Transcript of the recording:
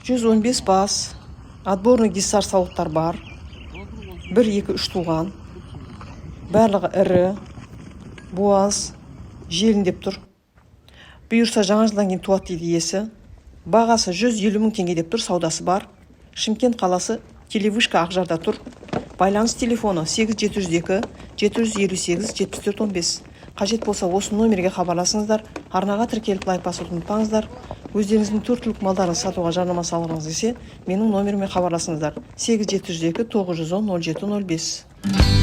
115 бас отборный гиссар саулықтар бар. Бір, екі, үш туған. Барлығы ірі, буаз, желіндеп тұр. Бұйырса, жаңа жылдан кейін туады дейді иесі. Бағасы 150 мың теңге деп тұр, саудасы бар. Шымкент қаласы, телевышка Ақжарда тұр. Байланыс телефоны 8 702 758 74 15. Қажет болса, осы номерге хабарласыңыздар. Арнаға тіркеліп, лайк басуды ұмытпаңыздар. Өздеріңіздің төрт түлік малдарыңызды сатуға жарнама салғыңыз келсе, менің номеріме хабарласыңыздар: 8 702 910 07 05.